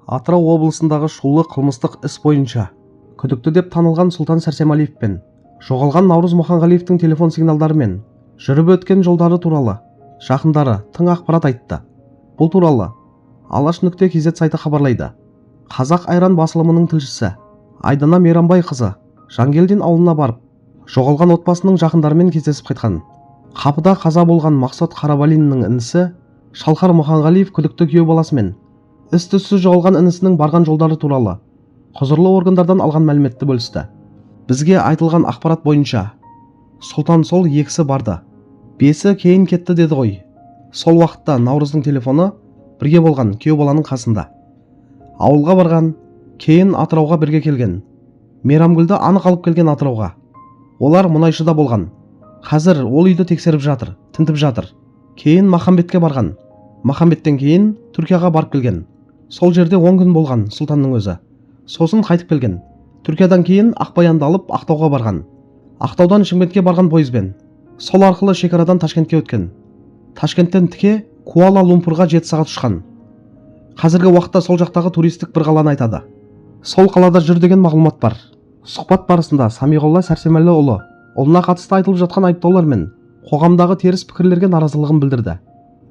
Атырау облысындағы шулы қылмыстық іс бойынша күдікті деп танылған Сұлтан Сәрсемәлиев пен жоғалған Наурыз Мұханғалиевтің телефон сигналдары мен жүріп өткен жолдары туралы жақындары тың ақпарат айтты. Бұл туралы Алаш.kz сайты хабарлайды. Қазақ айран басылымының тілшісі Айдана Мейрамбайқызы Жангелдин ауылына барып, жоғалған отбасының жақындарымен кездесіп қайтқан. Қапыда қаза болған Мақсат Қарабалиннің інісі Шалқар Мұханғалиев күдікті күйеу баласымен із-түзсіз жоғалған інісінің барған жолдары туралы құзырлы органдардан алған мәліметті бөлісті. Бізге айтылған ақпарат бойынша, Сұлтан сол екісі барды, бесі кейін кетті деді ғой. Сол уақытта Наурыздың телефоны бірге болған, күйеу баланың қасында. Ауылға барған, кейін Атырауға бірге келген. Мейрамгүлді анық алып келген Атырауға. Олар мұнайшыда болған. Қазір ол үйді тексеріп жатыр, тінтіп жатыр. Кейін Махамбетке барған. Махамбеттен кейін Түркияға барып келген. Сол жерде 10 күн болған Сұлтанның өзі. Сосын қайтып келген. Түркиядан кейін Ақбаянды алып Ақтауға барған. Ақтаудан Шымкентке барған пойызбен. Сол арқылы шекарадан Ташкентке өткен. Ташкенттен тіке Куала Лумпурға 7 сағат ұшқан. Қазіргі уақытта сол жақтағы туристік бір қаланы айтады. Сол қалада жүр деген мағлұмат бар. Сұхбат барысында Самиғолла Сәрсемәліұлы ұлына қатысты айтылып жатқан айыптаулар мен қоғамдағы теріс пікірлерге наразылығын білдірді.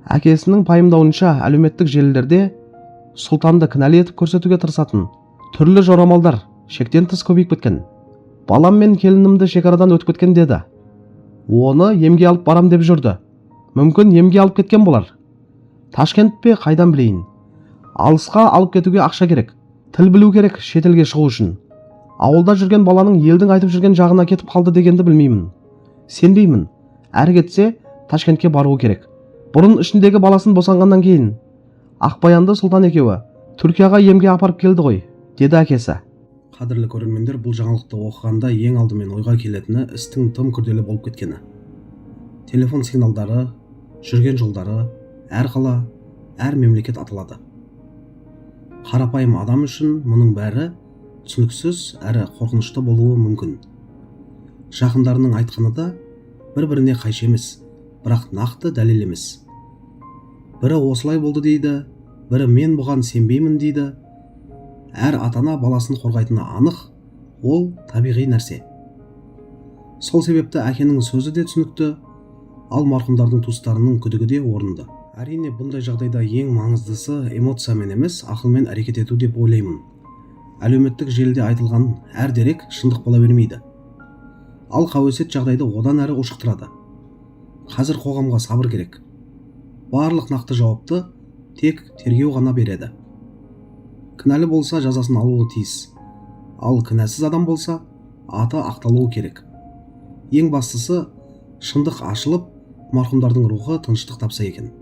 Әкесінің пайымдауынша, әлеуметтік желілерде Сұлтанды кінәлі етіп көрсетуге тырысатын түрлі жорамалдар шектен тыс көбейіп кеткен. Балам мен келінімді шекарадан өтіп кеткен деді. Оны емге алып барам деп жүрді. Мүмкін, емге алып кеткен болар. Ташкент пе, қайдан білейін. Алысқа алып кетуге ақша керек. Тіл білу керек шетелге шығу үшін. Ауылда жүрген баланың елдің айтып жүрген жағына кетіп қалды дегенді білмеймін. Сенбеймін. Әрі кетсе, Ташкентке баруы керек. Бұрын ішіндегі баласын босанғаннан кейін Ақбаянды Сұлтан екеуі Түркияға емге апарып келді ғой, деді әкесі. Қадірлі көрермендер, бұл жаңалықты оқығанда ең алдымен ойға келетіні – істің тым күрделі болып кеткені. Телефон сигналдары, жүрген жолдары, әр қала, әр мемлекет аталады. Қарапайым адам үшін мұның бәрі түсініксіз әрі қорқынышты болуы мүмкін. Жақындарының айтқаны да бір-біріне қайшы емес, бірақ нақты дәлел емес. Бірі осылай болды дейді, бірі мен бұған сенбеймін дейді. Әр ата-ана баласын қорғайтыны анық, ол табиғи нәрсе. Сол себепті әкенің сөзі де түсінікті, ал марқұмдардың туыстарының күдігі де орынды. Әрине, бұндай жағдайда ең маңыздысы эмоциямен емес, ақылмен әрекет ету деп ойлаймын. Әлеуметтік желіде айтылған әр дерек шындық бола бермейді, ал қауесет жағдайды одан әрі ушықтырады. Қазір қоғамға сабыр керек. Барлық нақты жауапты тек тергеу ғана береді. Кінәлі болса, жазасын алуы тиіс, ал кінәсіз адам болса, аты ақталуы керек. Ең бастысы, шындық ашылып, марқұмдардың рухы тыныштық тапса екен.